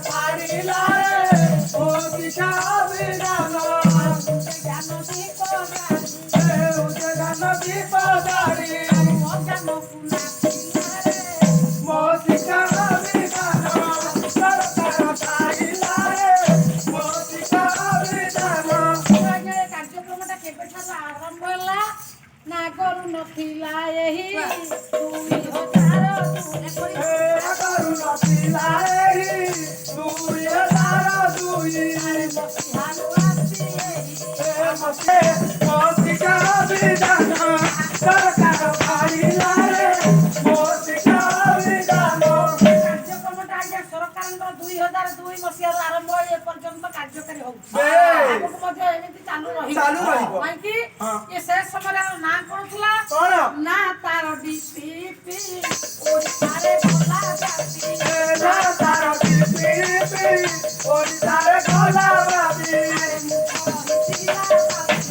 ଛାଡ଼ିଲା ରେ ମୋ ଶିକ୍ଷା ଅଭିଯାନ। ଜ୍ଞାନ ଦୀପ ଜାଳି। ହେଉଛି ଜ୍ଞାନ ଦୀପ ଜାଳି। ଆଉ ଅଜ୍ଞାନକୁ ନାଶିଲା ରେ। ମୋ ଶିକ୍ଷା ଅଭିଯାନ। ସରକାର ଛାଡ଼ିଲା ରେ ମୋ ଶିକ୍ଷା ଅଭିଯାନ। ଆଜ୍ଞା, ଏ କାର୍ଯ୍ୟକ୍ରମଟା କେବେଠାରୁ ଆରମ୍ଭ ହେଲା ନା? ଆଗରୁ ନଥିଲା ଏହି 2002। ଏ ଆଗରୁ ନଥିଲା ଏହି 2002। ଆରେ ମସିହାରୁ ଆସି ଏହି। ଏ ମତେ ମୋ ଶିକ୍ଷା ଅଭିଯାନ। ସରକାର ଛାଡ଼ିଲା ରେ ମୋ ଶିକ୍ଷା ଅଭିଯାନ। କାର୍ଯ୍ୟକ୍ରମଟା ଆଜ୍ଞା ସରକାରଙ୍କର 2002 ମସିହାରୁ ଆରମ୍ଭ ହୋଇ ଏପର୍ଯ୍ୟନ୍ତ କାର୍ଯ୍ୟକାରୀ ହଉଛି। ଆଗକୁ ମଧ୍ୟ ଏମିତି ଚାଲୁ ରହିବ। ଚାଲୁ ରହିବ। କାହିଁକି? ହଁ। ଏ ସେ ସମୟରେ ଆଉ ନାଁ କଣ ଥିଲା? କଣ? ନା ତାର ଡିପିପି ଓଡ଼ିଶାରେ ଗଲା ବ୍ୟାପି। ନା ତାର ଡିପିପି ଓଡ଼ିଶାରେ ଗଲା ବ୍ୟାପି। ଆରେ ମୂର୍ଖ ରହିଥିଲା ବାପି।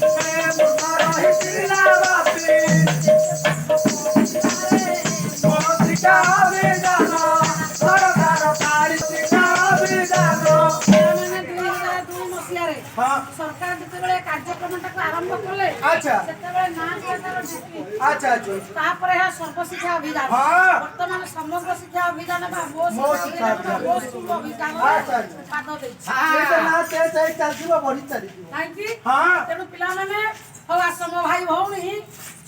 ମୂର୍ଖ ରହିଥିଲା ବାପି। ଯେତେ ପାଠ ପଢିଲା ରେ। ମୋ ଶିକ୍ଷା ଅଭିଯାନ। ସରକାର ଛାଡ଼ି ଶିକ୍ଷା ଅଭିଯାନ। ପିଲାମାନେ, 2002 ମସିହାରେ ସରକାର ଯେତେବେଳେ କାର୍ଯ୍ୟକ୍ରମଟାକୁ ଆରମ୍ଭ କଲେ, ସେତେବେଳେ ନାଁ ଥିଲା ତାର ଡିପି। ଆଚ୍ଛା ଆଚ୍ଛା ତାପରେ ଏହା ସର୍ବଶିକ୍ଷା ଅଭିଯାନ। ବର୍ତ୍ତମାନ ସମଗ୍ର ଶିକ୍ଷା ଅଭିଯାନ ବା ମୋ ମୋ ଶିକ୍ଷା ଶିକ୍ଷା ଅଭିଯାନ ବା ମୋ ସ୍କୁଲ ଅଭିଯାନ ଆଚ୍ଛା, ଆଚ୍ଛା। ପାଦ ଦେଇଛି। ସେଇଟା ନା ସେ ସେଇ ଚାଲିଯିବ, ବଢି ଚାଲିଯିବ। କାହିଁକି? ହଁ। ତେଣୁ ପିଲାମାନେ, ହଉ ଆସ ମୋ ଭାଇ ଭଉଣୀ,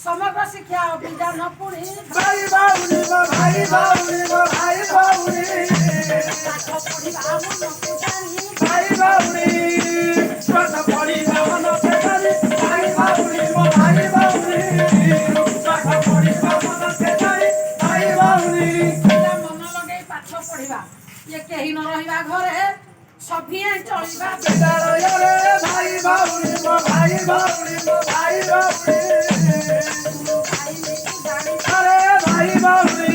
ସମଗ୍ର ଶିକ୍ଷା ଅଭିଯାନ ପୁଣି। ଭାଇ ଭଉଣୀ, ମୋ ଭାଇ ଭଉଣୀ, ମୋ ଭାଇ ଭଉଣୀ। ପାଠ ପଢିବା ମନକୁ ଜାଣି। ଭାଇ ଭଉଣୀ, ପାଠ ପଢିବା ମନ ଜାଣି। ଭାଇ ଭଉଣୀ, ମୋ ଭାଇ ଭଉଣୀ, ପାଠ ପଢିବା ମନ ଜାଣି। ଭାଇ ଭଉଣୀ। ପିଲା ମନ ଲଗେଇ ପାଠ ପଢିବା, ଇଏ କେହି ନ ରହିବା ଘରେ ସଭିଏଁ ଚଳିବା। ବିଦ୍ୟାଳୟରେ ଭାଇ ଭଉଣୀ, ମୋ ଭାଇ ଭଉଣୀ, ମୋ ଭାଇ ଭଉଣୀ। ସ୍କୁଲ ଟାଇମିକୁ ଜାଣି। ଆରେ ଭାଇ ଭଉଣୀ,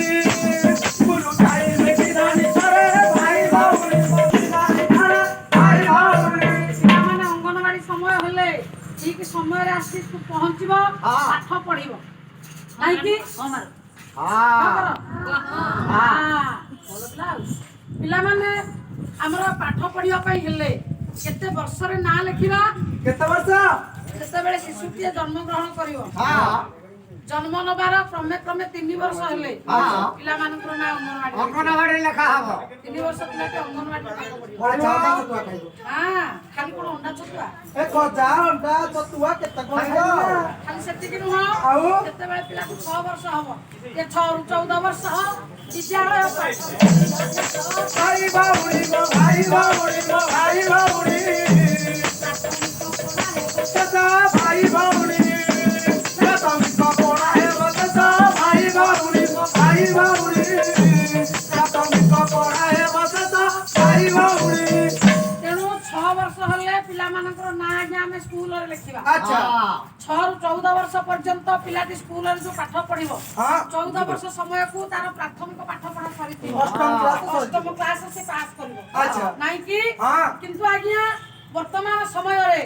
ସ୍କୁଲ ଟାଇମିକି ଜାଣି। ଆରେ ଭାଇ ଭଉଣୀ, ମୋ ଆରେ ଭାଇ ଭଉଣୀ। ପିଲାମାନେ, ଅଙ୍ଗନବାଡି ସମୟ ହେଲେ ଠିକ ସମୟରେ ଆସି ପହଞ୍ଚିବ, ପାଠ ପଢିବ। କାହିଁକି? ହଁ କର। ହଁ, ଭଲ ପିଲା। ଆଉ ପିଲାମାନେ, ଆମର ପାଠ ପଢିବା ପାଇଁ ହେଲେ କେତେ ବର୍ଷରେ ନାଁ ଲେଖିବା? କେତେ ବର୍ଷ? ଯେତେବେଳେ ଶିଶୁଟିଏ ଜନ୍ମଗ୍ରହଣ କରିବ, ଜନ୍ମ ନେବାର କ୍ରମେ କ୍ରମେ 3 ବର୍ଷ ହେଲେ ପିଲାମାନଙ୍କର ନାଁ ଅଙ୍ଗନବାଡି। ଅଙ୍ଗନବାଡି ଲେଖା ହବ। 3 ବର୍ଷ ପିଲାଟି ଅଙ୍ଗନବାଡି ପାଠ ପଢିବ। ଆଚ୍ଛା, ଅଣ୍ଡା ଛତୁଆ ଖାଇବ। ହଁ, ଖାଲି କଣ ଅଣ୍ଡା ଛତୁଆ? ଏ ଗଜା, ଅଣ୍ଡା, ଛତୁଆ କେତେ କଣ ଖାଇବ। ଖାଲି ସେତିକି ନୁହଁ। ଆଉ? ଯେତେବେଳେ ପିଲାକୁ 6 ବର୍ଷ ହବ, ଏ 6ରୁ 14 ବର୍ଷ ବିଦ୍ୟାଳୟ ପାଠ। ଭାଇ ଭଉଣୀ, ମୋ ଭାଇ ଭଉଣୀ, ମୋ ଭାଇ ଭଉଣୀ। ପ୍ରାଥମିକ ପଢା ହେବ। ଶେଷ ଭାଇ ଭଉଣୀ, ପ୍ରାଥମିକ ପଢା ହେବ ଶେଷ। ଭାଇ ଭଉଣୀ, ମୋ ଭାଇ ଭଉଣୀ, ପ୍ରାଥମିକ ପଢା ହେବ ଶେଷ। ଭାଇ ଭଉଣୀ। ତେଣୁ 6 ବର୍ଷ ହେଲେ ପିଲାମାନଙ୍କର ନାଁ ଆଜ୍ଞା ଆମେ ସ୍କୁଲରେ ଲେଖିବା। 6ରୁ 14 ବର୍ଷ ପର୍ଯ୍ୟନ୍ତ ପିଲାଟି ସ୍କୁଲରେ ଯୋଉ ପାଠ ପଢିବ, 14 ବର୍ଷ ସମୟକୁ ତାର ପ୍ରାଥମିକ ପାଠ ପଢା ସରିଥିବ। ଅଷ୍ଟମ କ୍ଲାସ ସରିଯିବ। ଅଷ୍ଟମ କ୍ଲାସ ସେ ପାସ୍ କରିବ। ନାଇଁ କି? ହଁ। କିନ୍ତୁ ଆଜ୍ଞା, ବର୍ତ୍ତମାନ ସମୟରେ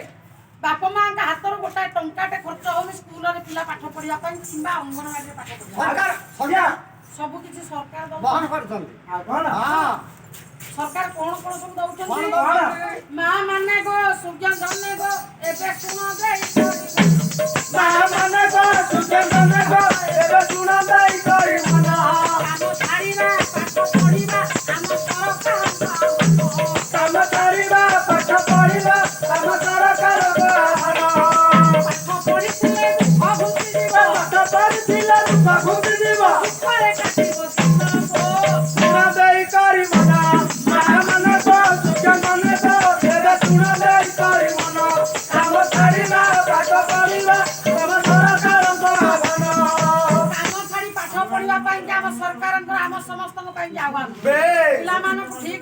ବାପା ମାଙ୍କ ହାତରୁ ଗୋଟାଏ ଟଙ୍କାଟେ ଖର୍ଚ୍ଚ ହଉନି ସ୍କୁଲରେ ପିଲା ପାଠ ପଢିବା ପାଇଁ କିମ୍ବା ଅଙ୍ଗନବାଡିରେ ପାଠ ପଢିବା ପାଇଁ। ସରକାର ସରକାର ସବୁ କିଛି ସରକାର ବହନ ଦଉଛନ୍ତି। କରୁଛନ୍ତି। ଆଉ କଣ? ହଁ। ସରକାର କଣ କଣ ସବୁ କଣ ଦଉଛନ୍ତି? ଦଉଛନ୍ତି? ମା ମାନେ ଗୋ, ସୁଜ୍ଞ ଗୋ, ଏବେ ଶୁଣ ଦେଇ। ମା ମାନେ ଗୋ, ସୁଚେତନ ଗୋ, ଏବେ ଶୁଣ ଦେଇ କରି ମନ। କାମ ଛାଡ଼ିବା ପାଠ ପଢିବା ଆମ ସରକାରଙ୍କ ଆହ୍ୱାନ। କାମ ଛାଡ଼ିବା ପାଠ ପଢିବା ଆମ ସରକାରଙ୍କ ଆହ୍ୱାନ। ପାଠ ପଢିଥିଲେ ଦୁଃଖ ଘୁଞ୍ଚିଯିବ। ପାଠ ପଢିଥିଲେ ଦୁଃଖ ଘୁଞ୍ଚିଯିବ। ଦୁଃଖରେ କାଟିବ ଦିନ ଗୋ। ଶୁଣ ଦେଇ କରି ମନ। ମା ମାନେ ଗୋ, ସୁଜ୍ଞ ଗୋ, ଏବେ ଶୁଣ ଦେଇ କରି ମନ। କାମ ଛାଡ଼ିବା ପାଠ ପଢିବା ଆମ ସରକାରଙ୍କ ଆହ୍ୱାନ। କାମ ଛାଡି ପାଠ ପଢିବା ପାଇଁ କି ଆମ ସରକାରଙ୍କର, ଆମ ସମସ୍ତଙ୍କ ପାଇଁ କି ଆହ୍ୱାନ। ପିଲାମାନଙ୍କୁ ଠିକ